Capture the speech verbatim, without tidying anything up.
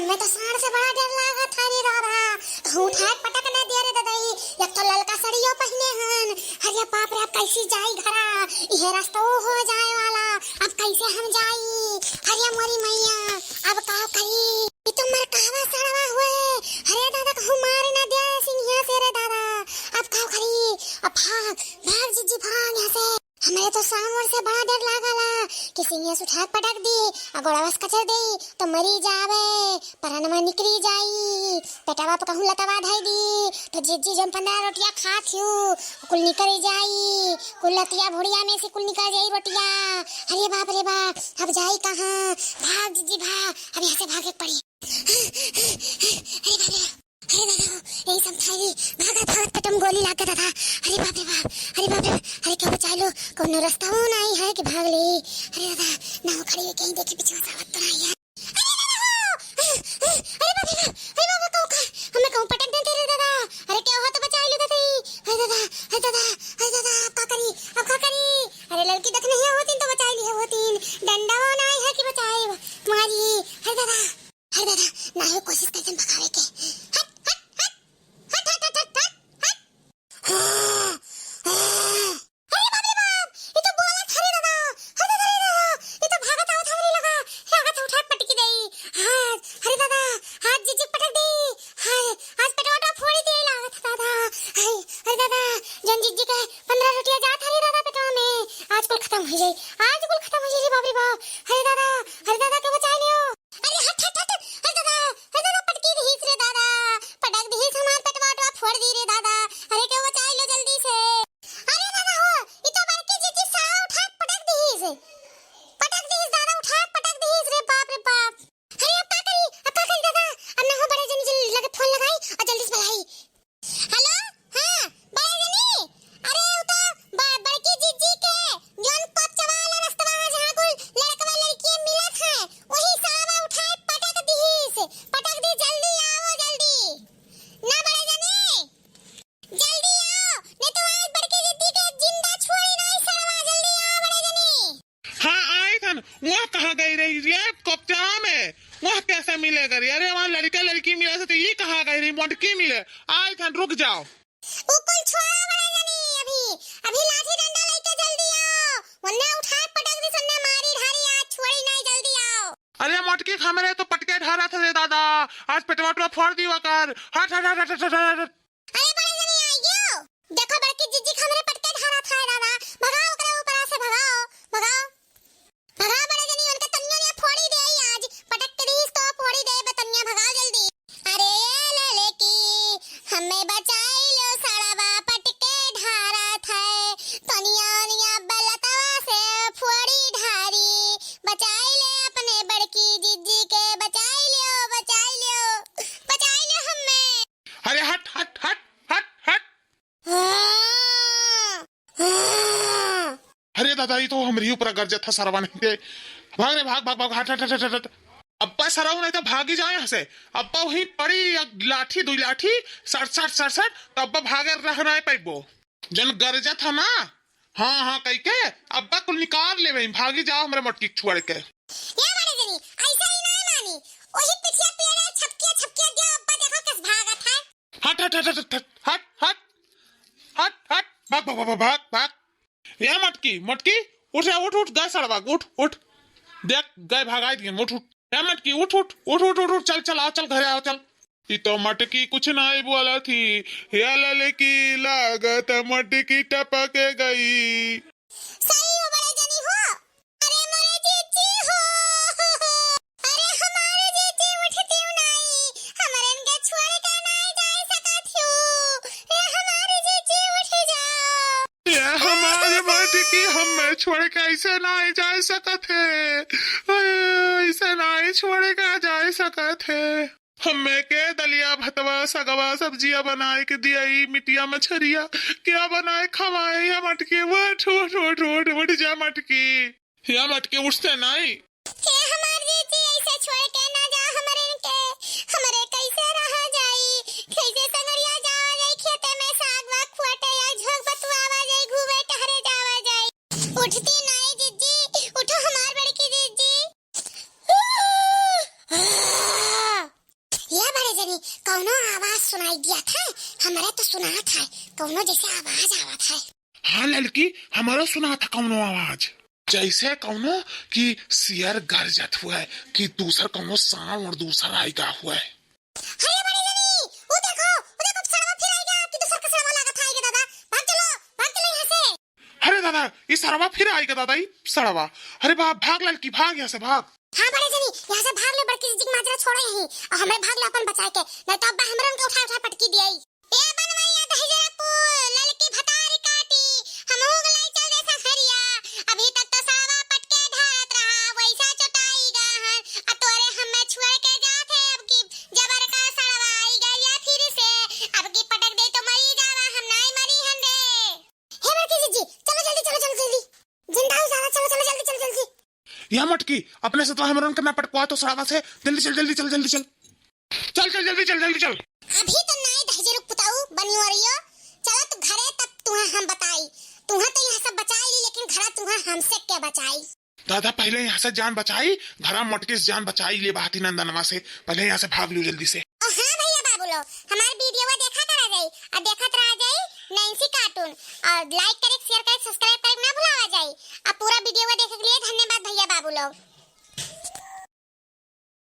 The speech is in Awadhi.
मैं तो साँड़ से बड़ा डर लागत है रे दादा। कहूँ उठाए पटक न दिया रे ददई। एक तो ललका सड़ियो पहिने हन। अरे बाप रे, अब कैसी जाई घरा? इहे रस्तौ हो जाए वाला। अब कैसे हम जाई? अरे मोरी मैया, अब का करी? ई तो मर कहवा सड़वा हुए। अरे दादा, कहूँ मार न दिया सिंहिया से रे दादा। अब का करी? अब भाग, भाग जिज्जी, भाग यहाँ से। हमरे तो साँड़ से बड़ा डर लागला कि सिंहिया से उठा के पटक दी, आ गोड़वा से कचर देई, तो मरी जावे, परनवा निकरी जाई। पेटवा पे कहूँ लतवा धई दी, तो जिज्जी जौन पन्द्रह रोटिया खात हियू, कुल निकरी जाई, कुल लतिया भुड़िया में से कुल निकरी जाई रोटिया। अरे बाप रे बाप, अब जाई कहाँ? भाग जिज्जी भाग, अब यहाँ से भागे के पड़ी। अरे बाप रे, अरे दादा हो, यही सब था रे, भागत भागत पेटम गोली लाग गया दादा। अरे बाप रे बाप, अरे बाप रे बाप, अरे केहू बचाई लो, कौनो रस्ता हो नाई है कि भाग ले। अरे दादा, ना हो खड़ी हुई कहीं देखे पीछे से आवत तो नाई है। अरे दादा हो, अरे बाप रे बाप, अरे बाप रे, कहूँ का, हमें कहूँ पटक देते रे दादा। अरे केहू हो तो बचाई लो दादा, अरे दादा, अरे दादा, अरे दादा, अब का करी, अब का करी? अरे लड़की देख नहीं होतीन तो बचाई लिए होतीन, डंडा वो नाई है कि बचाई, मारी, अरे दादा। अरे दादा, ना हो कोशिश करते भगावे के। हट, हट, हट, हट। हाँ, हाँ। अरे बाप रे बाप, ये तो बोलत हरे दादा। अरे दादा, अरे दादा, ये तो भागत आवत हमरे लगा। लागत है उठा पटकी देई। हाँ, अरे दादा, आज जिज्जी पटक देई। हाँ, आज पेटवा वटवा फोड़ी देई लागत है दादा। हाय, अरे दादा, जौन जिज्जी के पन्द्रह रोटिया जात हरे दादा पेटवा में, आज कुल खतम हो जाई। आज कुल खतम हो जाई रे बाप रे बाप। अरे दादा, अरे दादा, के बचाई लियो। अरे हट, हट, हट, अरे दादा, अरे दादा, पटकी दिहिस रे दादा, पटक दिहिस, हमार पेटवा वटवा फोड़ दी रे दादा। अरे के बचाई लो जल्दी से। अरे दादा हो, ई तो बड़की जिज्जी साला उठा के पटक दिहिस, पटक दिहिस दादा, उठा के पटक दिहिस रे बाप रे बाप। अरे अब का करी, अब का करी दादा, अब ना हो बड़े जनी जी लगे फोन लगाई और जल्दी से बुलाई। हेलो, हाँ, बड़े जनी, अरे उ तो ब-, बड़की जिज्जी के जौन कच्चा वाला रस्तवा है जहाँ कुल लड़कवा लड़की मिलत है, वही साला उठाए पटक दिहिस, पटक दी, जल्दी आओ जल्दी। ना बड़े जनी, जल्दी आओ, नहीं तो आज बड़की जिज्जी के जिंदा छोड़ी नहीं सड़वा, जल्दी आओ बड़े जनी। हाँ, आई थन। वह कहाँ गई रही रे कच्चा में? वह कैसे मिलेगा रे? अरे, वहाँ लड़का लड़की मिले से तो ये कहाँ गई रही? मोटकी मिले। आई थन, रुक जाओ। उ कुल छोड़ा बड़े जनी, अभी, अभी लाठी डंडा लेके जल्दी आओ। वरना उठा पटक दी, सन्ना मारी ढारी, आज छोड़ी नहीं, जल्दी आओ। अरे मोटकी, हमरे तो पटके ढारा था रे दादा, आज पेटवा वटवा फोड़ दी वकर। हट, हट, हट। अरे बड़े जनी आई गयो। देखो बड़की जिज्जी के हमरे पटके ढारा था दादा। भगाओ ओकरे ऊपर से, भगाओ, भगाओ। भगाओ बड़े जनी, उनके तनियो ने फोड़ी दे आज। पटक के दीस तो फोड़ी दे बतनिया, भगाओ जल्दी। अरे ये ललकी, हमें बचाई लो, सड़वा पटके ढारा था। तनिया निया बलतवा से फोड़ी ढारी। बचाई ले अपने बड़की जिज्जी के, बचाई लो, बचाई लो, बचाई लो हमें। अरे हट, हट, हट, हट, हट। हाँ, हाँ। अरे दादा, ई तो हमरी ऊपर गरजत है सरवा नहीं के। भाग रे, भाग, भाग, भाग, हट, हट, हट, हट, हट। अब्बा सरऊ नहीं तो भागी जाए यहाँ से। अब्बा वहीं पड़ी एक लाठी, दुई लाठी, सट, सट, सट, सट, तो अब्बा भागे रह नहीं पाइबो। जन गरजत है ना, हाँ, हाँ, कही के, अब्बा कुल निकाल लेबे, भागी जाओ हमरे मोटकी छोड़ के। या बड़े जनी, ऐसा ही ना मानी। वही पिठिया पियरे छपकिया छपकिया दिया, अब्बा देखो कस भागत है। हट, हट, हट, हट, हट, हट, हट, हट, हट, भाग, भाग, भाग, भाग, भाग। या मटकी, मटकी, उठ, उठ, उठ, गए सड़वा, उठ, उठ। देख, गए भगाई दिए, उठ, उठ। या मटकी, उठ, उठ, उठ, उठ, उठ, उठ, चल, चल, आओ, चल, घरे आओ, चल। ई तो मटकी कुछ नाई बोला थी। या ललकी लागत मटकी टपक गई। सही हो बड़े जनी हो। अरे मोरे जीजी हो। अरे हमारे जीजी उठती नाई। हमरन के छोड़ के नाई जाए सकत हो। ए हमारे जीजी उठ जाओ। ये हमारे मटकी हमें छोड़ के ऐसे नाई जाए सकत है। अरे ऐसे नाई छोड़ के जाए सकत है। हमें के दलिया, भतवा, सगवा, सब्जिया बनाए के दिया, ई मिटिया मछरिया क्या बनाए खवाए या मटकी? उठ, उठ, उठ, उठ, उठ जा मटकी। या मटकी उठते नाई। हे हमार जीजी, ऐसे छोड़ के ना जा हमरे के, हमरे कैसे रहा जाई, कैसे संगरिया जावा जाई खेते में साग वाग खुआटे या झोंक बतुआवा जाई, घूमे टहरे जावा जाई। उठती नाई जीजी, उठो हमार बड़की जीजी। आ, कौनो आवाज सुनाई दिया था, हमरे तो सुनात है, कौनो जैसे आवाज आवत है। हाँ ललकी, हमरो सुनात है कौनो आवाज, जैसे कौनो कि सियर गरजत हुए कि दूसर कौनो साँड़ और दूसर आइगा हुए। अरे बड़े जनी, वो देखो, वो देखो, सड़वा फिर आइगा, कि दूसर का सड़वा लागत है, आइगा दादा, भाग चलो, भाग चलो यहाँ से। अरे दादा, ई सड़वा फिर आइगा दादा, ई सड़वा। अरे बाप, भाग ललकी, भाग यहाँ से, भाग। हाँ बड़े जनी, यहाँ से भाग ले, बड़की जीजी के माजरा छोड़े यहीं, और हमरे भाग ले अपन बचाए के, नहीं तो अब्बा हमरे उनके उठा उठा पटकी दियाई। ए बनवैया दहिजरा पुल, ललकी भतारी काटी, हमहू गलाई चल दे संघरिया। अभी तक तो सड़वा पटके ढारत रहा, वैसा चोटाई गहन, आ तोरे हमें छोड़ के जात है, अब की जबर का सड़वा आई गया फिर से, अब की पटक दे तो मरी जावा, हम नाई मरी हन रे। हे बड़की जीजी, चलो जल्दी, चलो, चलो जल्दी। जिंदा हो साला, चलो, चलो जल्दी, चलो जल्दी। या मटकी, अपने से तो हमरन के ना पटकवा तो सड़वा से, जल्दी चल, जल्दी चल, जल्दी चल। चल, चल, जल्दी चल, जल्दी चल। अभी तो नाई दहिजरू पुताऊ बनी हो रही हो। चला तू घरे, तब तुहा हम बताई। तुहा तो यहाँ से बचाई ली, लेकिन घरा तुहा हमसे के बचाई? दादा, पहले यहाँ से जान बचाई, घरा मटकी से जान बचाई ले बहाती नंदनवा से। पहले यहाँ से भाग लियो जल्दी से। ओ हाँ भैया बाबू लोग, हमार वीडियोवा देखा करा जाई, आ देखत रहा जाई नैन्सी कार्टून, और like करे, share करे, subscribe करे ना भुलावा जाई। आ पूरा वीडियोवा देखे के लिए धन्यवाद भैया बाबू लोग।